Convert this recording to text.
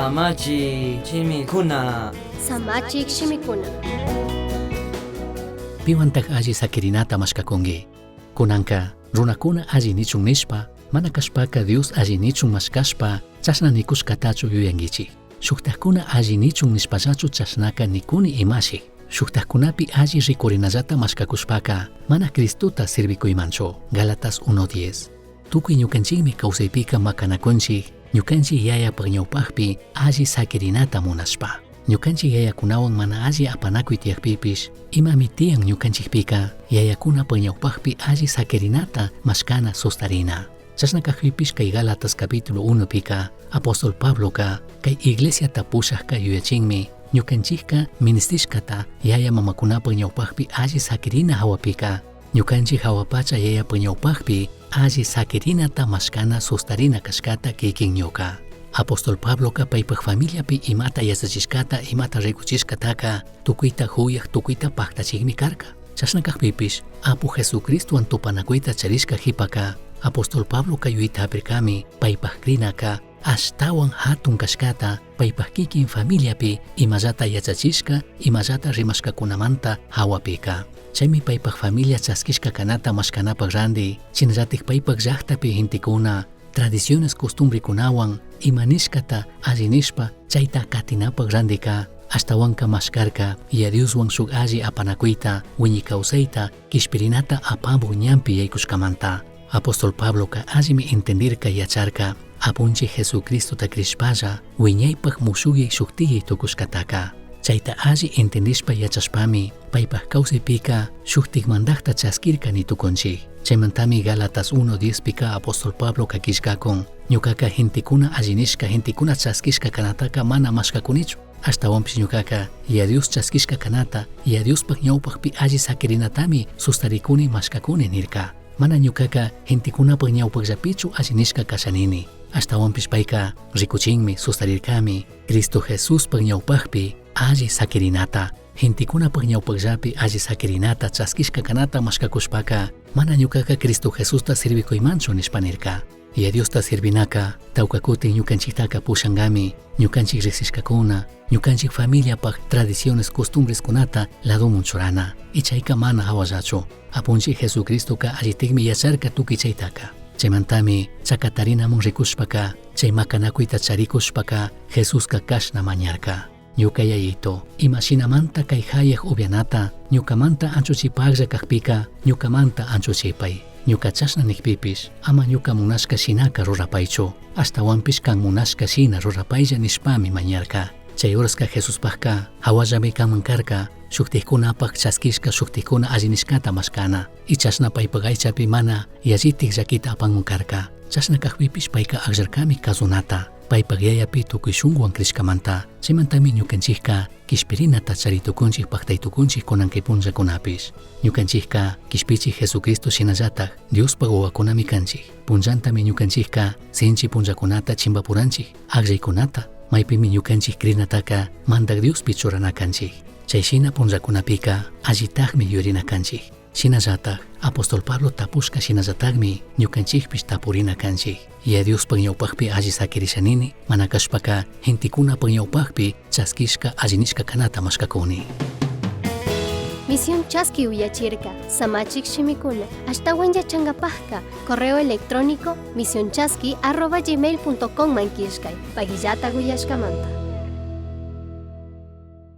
Samachi shimikuna. Samachik shimikuna. Piwantaj alli saquirinata mashkakunki. Kunanka runakuna alli nichun nishpa, mana kashpaka Dios alli nichun mashkashpa chashna nikushkatachu yuyankichik. Shuktajkuna alli nichun nishpallachu chashnaka nikuni imashi. Shuktajkunapi alli rikurinallata mashkakushpaka mana Cristota sirvikuymanchu. Gálatas 1:10. Tukuy ñukanchikmi kawsaypika makanakunchik, ñukanchik yayapaj ñawpajpi alli saquirinata munashpa. Ñukanchik yayakunawan mana alli apanakuy tiyakpipish, imami tiyan ñukanchikpika yayakunapaj ñawpajpi alli saquirinata mashkana sustarina. Chashna kajpipish kay Gálatas capítulo 1 pika apóstol Pabloka kay iglesiata pushajka yuyachinmi ñukanchikka ministishkata yaya mamakunapaj ñawpajpi alli saquirina hawapika ñukanchik hawapacha yayapaj ñawpajpi alli saquirinata mashkana sustarina kashkata kikin ñuka. Apóstol Pabloka paypaj familiapi imata yachachishkata imata rikuchishkataka tukuyta juyaj tukuyta paktachikmi karka. Chashna kajpipish Apu Jesucristowan tupanakuyta charishka jipaka apóstol Pabloka yuyayta hapirkami paypaj crinaka ashtawan hatun kashkata paypaj kikin familiapi imallata yachachishka imallata rimashkakunamanta hawapika. Chaymi paypaj familia chaskishka kanata mashkanapaj randi shinallatik paypaj llaktapi gentekuna tradiciones costumbrekunawan ima nishkata alli nishpa chayta katinapaj randika ashtawanka mashkarka Yaya Dioswan shuk alli apanakuyta wiñay kawsayta kishpirinata apamuj ñanpi yaykushkamanta. Apóstol Pabloka allimi entendirka yacharka Apunchik Jesucristota crishpalla wiñaypaj mushuyay shuktiyay tukushkataka. Chayta alli entendishpa yachashpami paypaj kawsaypika shuktikmandakta chaskirka ni tukunchik. Chaymantami Gálatas 1:10 pika apóstol Pabloka killkakun ñukaka gentekuna alli nishka gentekuna chaskishka kanataka mana mashkakunichu. Ashtawanpish ñukaka Yaya Dios chaskishka kanata Yaya Diospaj ñawpajpi alli saquirinatami sustarikuni mashkakuni nirka. Mana ñukaka gentekunapaj ñawpajllapichu alli nishka kashanini. Ashtawanpish payka rikuchinmi sustarirkami Cristo Jesuspaj ñawpajpi alli saquirinata. Gentekunapaj ñawpajllapi alli saquirinata chaskishka kanata mashkakushpaka mana ñukaka Cristo Jesusta sirvikuymanchu nishpa nirka. Yaya Diosta sirvinaka tawka kutin ñukanchiktaka pushankami ñukanchik riksishkakuna ñukanchik familiapaj tradiciones costumbreskunata ladomun churana. Y chayka mana hawallachu. Apunchik Jesucristoka allitikmi yacharka tukuy chaytaka. Chaymantami chakatarinamun rikushpaka chay makanakuyta charikushpaka Jesuska kashna mañarka. Ñuka yayito, imashinamanta kay hayaj upianata ñukamanta anchuchipajlla kajpika ñukamanta anchuchipay. Ñuka chashna nikpipish ama ñuka munashka shinaka rurapaychu, ashtawanpish kan munashka shina rurapaylla nishpami mañarka. Chay horaska Jesuspajka hawallami kanman karka shuktikkunapaj chaskishka shuktikkuna alli nishkata mashkana. Y chashna paypaj aychapi mana yallitik llakita apanman karka. Chashna kajpipish payka akllarkami kasunata. Paypaj yayapi tukuy shunkuwan crishkamanta. Chaymantami ñukanchikka kishpirinata charitukunchik paktaytukunchik kunan kay punllakunapish. Ñukanchikka kishpichik Jesucristo shinallataj Diospaj wawakunami kanchik. Punllantami ñukanchikka sinchi punllakunata chimbapuranchik akllaykunata maypimi ñukanchik crinataka Mandak Diospi churana kanchik. Chay shina punllakunapika allitakmi yuyarina kanchik. Shinallataj apóstol Pablo tapushka shinallatakmi ñukanchikpish tapurina kanchik. Yaya Diospaj ñawpajpi alli saquirishanini, mana kashpaka gentekunapaj ñawpajpi chaskishka alli nishka kanata mashkakuni. Misión Chaski uyachirka, Samachik shimikuna, ashtawan yachangapajka, correo electrónico misionchaski@gmail.com man killkay, pagillata uyashkamanta.